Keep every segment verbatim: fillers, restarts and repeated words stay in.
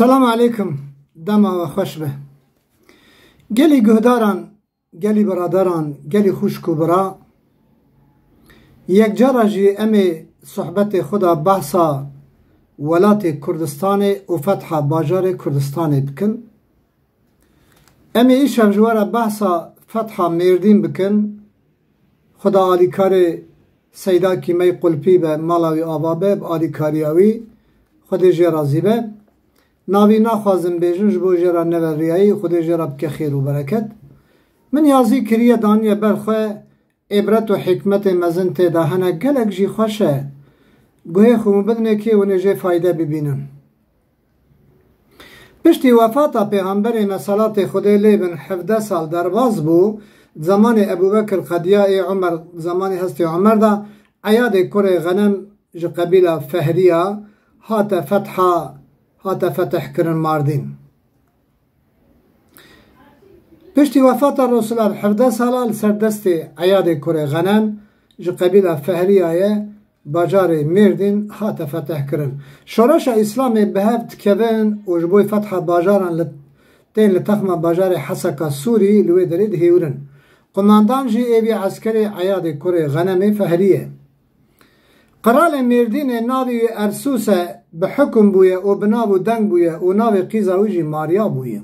Selam aleykum. Dema we xweş be. Gelî guhdaran, gelî biraderan, gelî xwişk û bira. Yekcara jî em ê sohbetê xwe de behsa welatê Kurdistanê û fetha bajarê Kurdistanê bikin. Em ê îşev ji we re behsa fetha Mêrdîn bikin. Xweda alîkarê Seyda Kîmey Qulpî be, mala wî ava be, bi alîkariya wî Xwedê jê razî be. Navî naxwazin bêjin, ji bo jê re neve riyayî, Xwedê jê re bike xêr û bereket. Min yazî kiriye, daniye ber xwe, êbret û hikmetê mezin tê de hene, gelek jî xweş e. Guhê xwe hûn bidinê kê hûn ê jê fayde bibînin. Piştî wefata Pêxemberê me, selatê Xwedê lê bin, hevdeh sal derbas bû. Zemanê Ebûbekir qediya ê Umer, zemanê hestê Umer de Eyadê kurê Xenem ji qebîla Fehriya hate fetha, hate fetihkirin Mardîn. Piştî wefata Resulullah hevdeh sala li ser destê Eyadê kurê Xenem ji qebîla Fehriya ye, bajarê Mêrdîn hate fetihkirin. Şoreşa Îslamê bi hev dikevin û ji bo fetha bajaran li, tên li texma bajarê Heseka Sûrî li wê derê dihêwirin. Qumandan jî ê vî eskerê Eyadê kurê Xenemê Fehriye. Qiralê Mêrdînê navê wî Ersûs e, bi hukum bûye û bi nav û deng bûye û navê qîza wî jî Mariya bûye.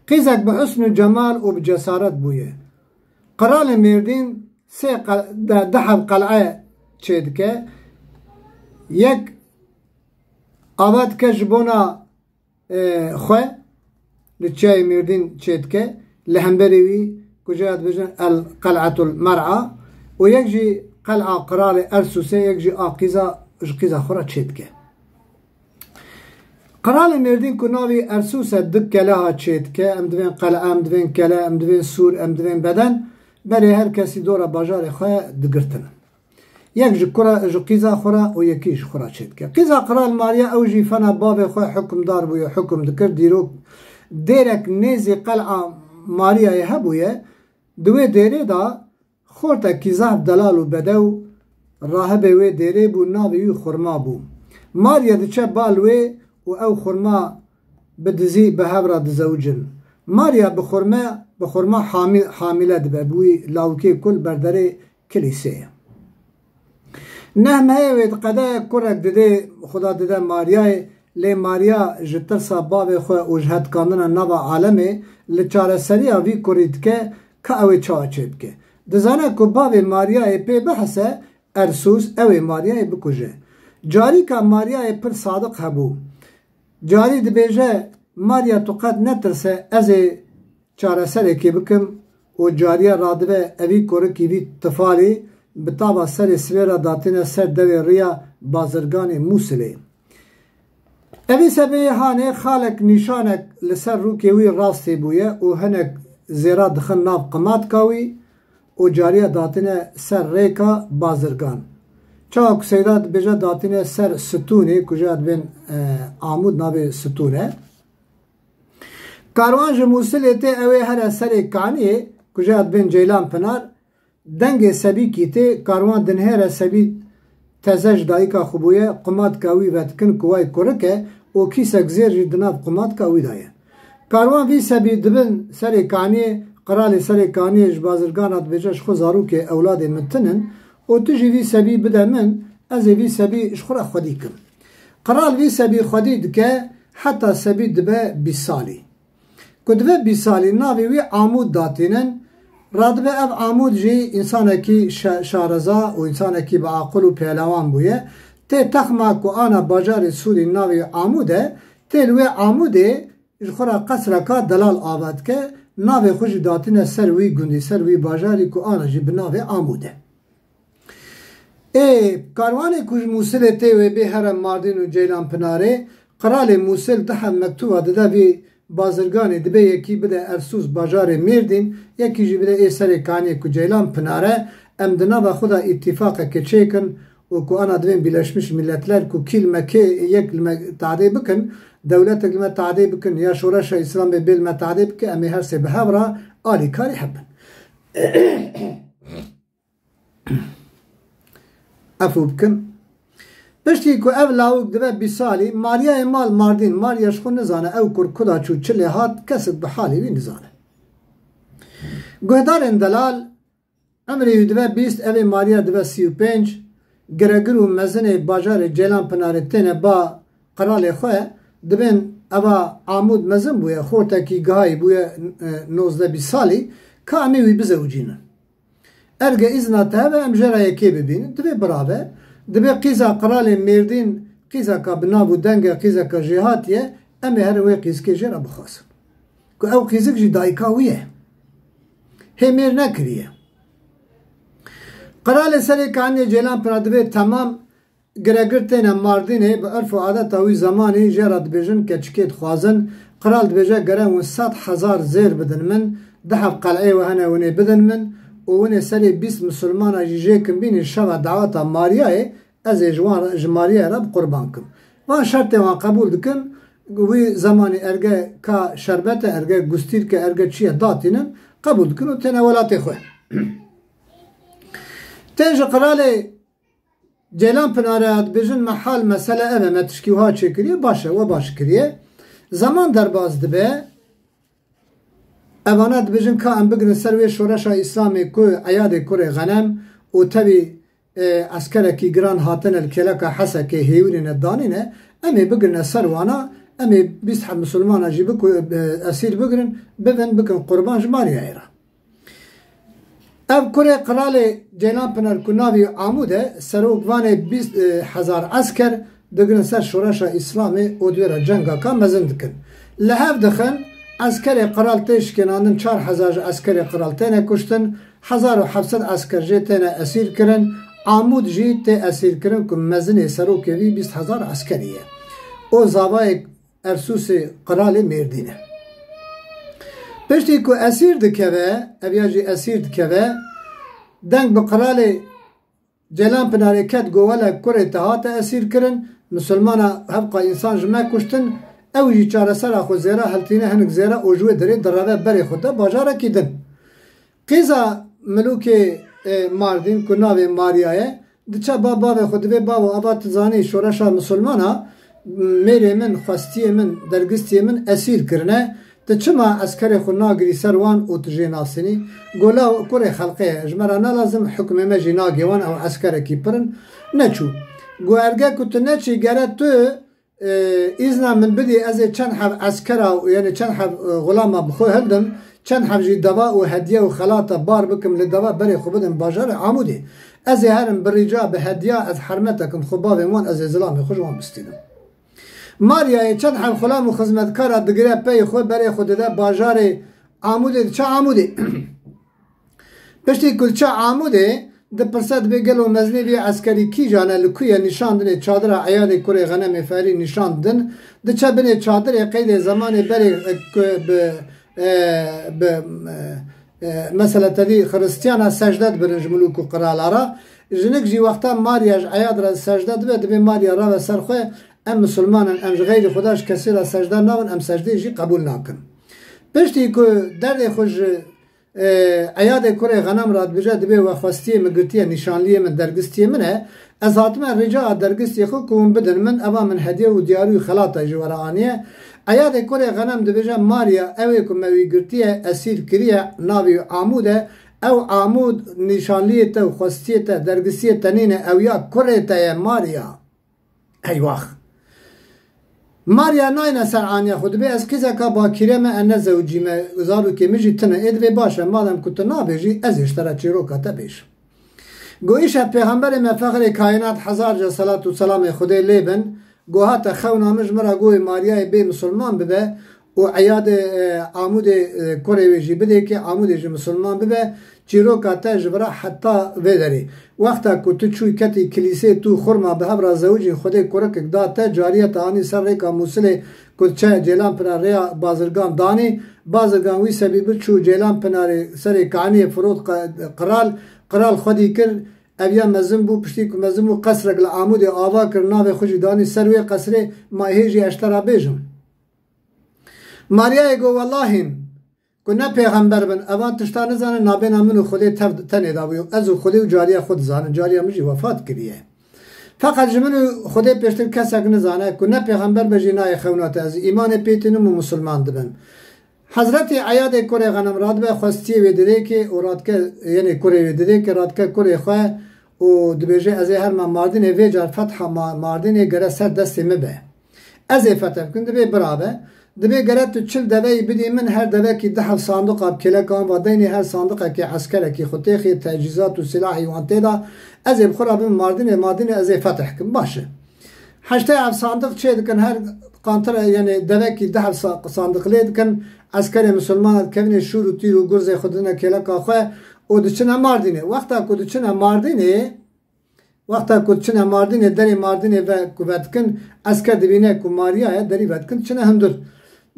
Qîzek bi husn û cemal û bi cesaret bûye. Qiralê Mêrdîn sê qe-, de-, du heb qel'e çêdike. Yek ava dike ji bona, e, xwe, li çiyayê Mêrdîn çêdike, li hemberê wî ku jê ya dibêjin El Qel'etul Mer'a, û yek jî qel'a qiralê Ersûsê, yek jî a qîza, ji qîza xwe re çêdike. Qiralê Mêrdîn ku navî Ersûs e, du keleha çêdike, em divên qel'e, em divên kele, em divên sûr, em divên beden, berê her kesî dora bajarê xwe digirtin. Yek ji kura, ji qîza xwe re û yekî ji xwe re çêdike. Qîza Qral Mariya ew jî fena bavê xwe hukimdar bûye, hukum dikir, dîrok dêrek nêzî qel'a Mariyayê hebûye, di wê dêrê de xortekî zehf delal û bedew rahibê wê dêrê bû, navê wî Xurma bû. Mariye diçe bal wê û ew Xurma bi dizî bi hev re dizewicin. Mariya bi Xurme, bi Xurma hamî-, hamîle dibe, bi wî lawikê kul berderê kilîsê ye. Neh mehê wê diqede, kurek didê, Xuda dide Mariyayê, lê Mariya ji tirsa bavê xwe û ji hetkandina nava alemê li çareseriya vî kurî dike ka ew ê çawa çêbike. Dizane ku bavê Mariyayê pê bihese, Ersûs, ew ê Mariyayê bikuje. Carîka Mariyayê pir sadiq hebû. Carî dibêje, Mariya, tu qet netirse, ez ê çareserekê bikim û cariya radibe evî kurikî vî tifalî bi tava serê sibê re datîne ser dewê riya bazirganê Mûsilê. Evî sebeyê hanê xalek nîşanek li ser rûkê wî rastê bûye û hinek zêra dixin nav qimatka wî û cariya datîne ser rêka bazirgan. Çawa ku Seyda dibêje datîne ser stûnê, ku jê ya dibên, e, amûd navê stûn e. Karwan ji Mûsilê tê, ew ê here serê kaniyê, ku jê ya dibên Ceylan Pinar, dengê sebî kî tê, karwan dinihêre sebî teze ji dayika xwe bûye, qumatka wî vedikin ku way kurik e û kîsek zêr jî di nav qumatka wî de ye. Karwan vî sebî dibin serê kaniyê, qiralê serê kaniyê ji bazirgan re dibêje, ji xwe zarokê ewladê min tinin û tu jî vî sebî bide min, ez ê vî sebî ji xwe re xwedî kim. Qiral vî sebî xwedî dike, heta sebî dibe bîst salî. Ku dibe bîst salî, navê wî Amûd datînin. Radibe ev Amûd jî însanekî şe-, şareza û însanekî bi aqil û pehlewan bûye. Tê texma ku ana bajarê Sûrî navê Amûd e, tê li wê Amûdê ji xwe re qesreka delal ava dike, navê xwe jî datîne ser wî gundî, ser wî bajarî ku ana jî bi navê Amûd e. Ê, karwanê ku ji Mûsilê tê wê bê here Mardîn û Ceylan Pinarê, qiralê Mûsil du heb mektuba dide vî bazirganê, dibe yekî bide Ersûs bajarê Mêrdîn, yekî jî bide ê serê kaniyê ku Ceylan Pinare, em di nava xwe de îtîfaqeke çêkin û ku ana divên Birleşmiş Milletler ku kî li me kê yek li me tadê bikin, dewletek li me tadê bikin ya şoreşa Îslamê bê li me tadê bike, em ê her sê bi hev re alîkarî hebin. Efû bikin. Piştî ku ev lawik dibe bîst salî, Maryayê mal Mardîn, Marya ji xwe nizane ew kur kuda çû çi lê hat, kesik bi halê wî nizane. Guhdarên delal, emrê wî dibe bîst, evê Marya dibe sî û pênc, giregir û mezinê bajarê Ceylanpinarê têne ba qiralê xwe, dibên eva Amûd mezin bûye, xortekî gihayî bûye, e, nozdeh bîst salî, ka em ê wî bizewicînin. Erge îzna te hebe em jê re yekê bibînin. Divê birave. Divê qîza qiralê Mêrdîn qîzeka bi nav û deng e, qîzeka jêhatî ye, em ê herin wê qîzkê jê re bixwazin. Ku ew qîzik jî dayika wî ye. Hê mêr nekiriye. Qiralê serê kaniyê Ceylanpina divê temam giregir têne Mardînê, bi erf û adeta wî zemanî jê re dibêjin keçikê dixwazin. Qral dibêje gere hûn sed hezar zêr bidin min, du heb qeleyê we hene hûn ê bidin min û hûn ê serê bîst misilmana jî jê kin bînin şeva daweta Maryayê, ez ê ji wan re, ji Maryayê re bi qurban kim. Van şertê wan qebûl dikin, wî zemanî erge ka şerbet e, erge gustîrk e, erge çi ye datînin, qebûl dikin û têne welatê xwe. Tên ji qiralê Ceylanpinarê re dibêjin me hal mesele ev e, me tişkî wiha çêkiriye, baş e, we baş kiriye. Zeman derbas dibe, evana dibêjin ka em bigirin ser wê şoreşa Îslamê ku Eyadê kurê Xenem û tevî, e, eskerekî giran hatine li kêleka Hesekê hêwirîne danîne, em ê bigirine ser wana, em ê bîst heb misilmana jî biku-, e, esîr bigirin, bibin bikin qurban ji Maryayê re. Ev kurê qiralê Ceylanpinar ku navî Amûd e, serok vanê bîst hezar esker digirin ser şoreşa Îslamê û di wê re cengaka mezin dikin. Li hev dixin, eskerê qiral tê şikênandin, çar hezar ji eskerê qiral têne kuştin, hezar û heft sed esker jê têne esîr kirin, Amûd jî tê esîr kirin ku mezinê serokê vî bîst hezar eskerî ye. O zavayê Ersûsê qiralê Mêrdîn e. Piştî ku esîr dikeve, ev ya jî esîr dikeve, deng bi qiralê Ceylanpinarê ket, got wele kurê te hate esîr kirin, misilmana hevqa însan ji me kuştin, ew jî çaresera xwe zêra hiltîne hinik zêra û ji wê derê direve berê xwe te bajarekî din. Qîza milûkê, e, Mardîn ku navê Marya ye, diçe ba bavê xwe, divê bavo, ava tu zanî şoreşa misilmana, mêrê min, xwestiyê min, dergistiyê min esîr kirine, tu çima eskerê xwe nagirî ser wan û tu jê nasînî? Gola kurê xelqê ye, ji me re ne lazim, hukmê me jî nagê wan, ew eskerekî pir in, neçû. Got erge ku tu neçî, gere tu e, îzna min bidî, ez ê çend heb eskera, yanî çend heb, e, xulama bi xwe hildim, çend heb jî deva û hediye û xelata bar bikim, li deva berê xwe bidim bajarê Amûdê. Ez ê herim bi rîca, bi hediya, ez hermetekim xwe bavên wan, ez ê zilamê xwe ji wan bistînim. Maryayê çend heb xulam û xizmetkara digire pey xwe, berê xwe dide bajarê Amûdê, diçe Amûdê. Piştî ku diçe Amûdê, dipirse, dibê gelo mezinê vî eskerî kîjan e, li ku ye, nîşan dinê çadira Eyadê kurê Xenemê Ferî nîşan didin. Diçe binê çadirê, qeydê zemanê berê, e, ku bi, e, bi, e, e, mesela tevî xiristiyana secde dibirin ji milûk û qirala re. Jinik jî wexta Marya ji Eyad re secde dibe, dibê Marya rave ser xwe, em misilman in, em ji xeyrî Xuda ji kesî re secde nabin, em secdeyê jî qebûl nakin. Piştî ku derdê xwe ji E, Eyadê kurê Xenem re dibêje, dibê we xwestiyê min girtiye, nîşanliyê min, dergistiyê min e. Ez hatime rîca dergistiyê xwe ku hûn bidin min, eva min hediye û diyarî û xelata jî were aniye. Eyadê kurê Xenem dibêje, Marya, ew ê ku me wî girtiye, esîr kiriye, navê wî Amûd e. Ew Amûd nîşanliyê te û xwestiyê te, dergistiyê te nîne, ew ya kurê te ye, Marya. Eywax. Marya nayne ser aniya xwe, dibê ez qîzeka bakîre me, ez nezewicîme, zarokê min jî tune. Ê dibê baş e, madem ku tu nabêjî, ez ê ji te re çîroka te bêjim. Got, îşev Pêxemberê me Fexrê Kaînat, hezar ca selat û selamê Xwedê lê bin, got, hate xewna min, ji min re got, Maryayê bê misilman bibe, û Eyadê, e, Amûdê, e, kurê wê jî bidê ke Amûdê jî misilman bibe, çîroka te ji vira heta vê derê. Wexta ku tu çûyî ketî kilîsê, tu xurma bi hev re zewicîn, Xwedê kurikek da te, cariyê te anî ser rêka Mûsilê ku diçe Ceylanpina rêya bazirgan danî. Bazirgan wî sebî bir çû Ceylanpinarê serê kaniyê firot qe-, qiral, qiral xwedî kir, ev ya mezin bû, piştî ku mezin bû qesrek li Amûdê ava kir, navê xwe jî danî ser wê qesrê, ma hê jî ez ji te re bêjim. Maryayê got, Wellahîn ku ne pêxember bin, evan tişta nizanin, nabêna min û Xwedê tev tenê dabû. Ez û Xwedê û cariya xwe dizanin, cariya min jî wefat kiriye. Feqet ji min û Xwedê pêştir kesek nizane ku ne pêxember be jî nayê xewna te, ez îmanê pê tînim û misilman dibim. Hezretî Eyadê kurê Xenem radibe xwestiyê wê didêkê û radike, yenê kurê wê didêkê radike kurê xwe û dibêje, ez ê herma Mardinê vê car fetha Ma-, Mardinê gere ser destê min be. Ez ê fetih bikim, dibê birabe. Dibê gere tu çil deveyî bidî min, her devekî deh sandiqa bi kêlekan va deynê, her sandiqekê eskerekî xwe têxê, tecîzat û silahî wan tê de, ez ê bi xwe re bim Mardinê, Mardinê ez ê fetih kim. Baş e. Heştê ev sandiq çê dikin, her qantire, yani devekî deh sa-, sandiq lê dikin, eskerê misilman dikevine şûr û tîr û gurzê xwe didine kêleka xwe û diçine Mardinê. Wexta ku diçine Mardinê, Wexta ku diçine Mardinê, derê Mardinê ve ku vedikin, esker dibîne ku Mariya ye, derî vedikin, diçine hundir.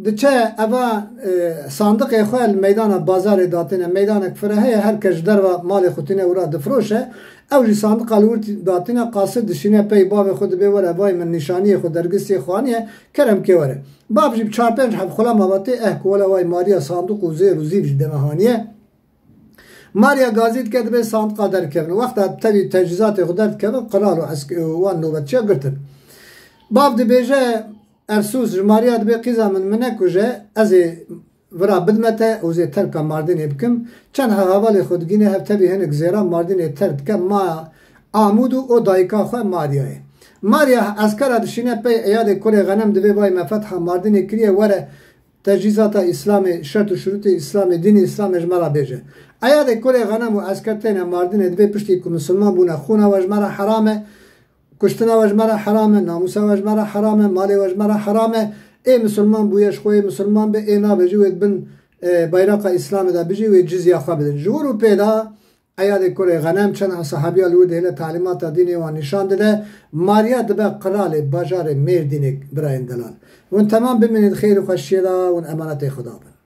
Diçe eva, e, sandiqê xwe li meydana bazarê datine. Meydanek fire heye, her kes ji derva malê xwe tîne û ra difiroşe. Ew jî sandiqa li wir datine, qasid dişîne pey bavê xwe, dibê, were vay min nîşaniyê xwe dergistiyê xwe aniye, kerem kê were. Bav jî bi çar pênc heb xulama ve tê, eh ku wele vay Mariya sandiq û zêr û zîv ji deme haniye. Mariya gazî dike, dibê sandiqa derkevin. Wexta tevî tecîzatê xwe derdikevin, qral û esk-, û wan nobetçiya girtin. Bav dibêje, Ersûs ji Mariya dibê, qîza min, min nekuje, ez ê vira bidme te û zê terka Mardinê bikim. Çend he hevalê xwe digîne hev, tevî hinek zêra Mardinê terk dike, ma Amûd û o dayika xwe Mariya ye. Mariya eskera dişîne pey Eyadê kurê Xenem, dibê vay me fetha Mardinê kiriye, were tecîzata Îslamê, şert û şurûtê Îslamê, dînê Îslamê ji me re bêje. Eyadê kurê Xenem û esker têne Mardinê, dibê piştî ku misilman bûne, xûna we ji me re heram e, kuştina we ji me re heram e, namûsa we ji me re heram e, malê we ji me re heram e. Ê misilman bûye, ji xwe yê misilman be, ê nabe jî wê di bin, e, bayraqa Îslamê de bijî, wê cizya xwe bidin. Ji wir û pê de Eyadê kurê Xenem çend esahabiya li wir dihêle talîmata dînê wan nîşan dide. Mariya dibe qiralê bajarê Mêrdînê, birayên delal. Hûn temam bimînin di xêr û xweşiyê de, hûn emanetê Xweda bin.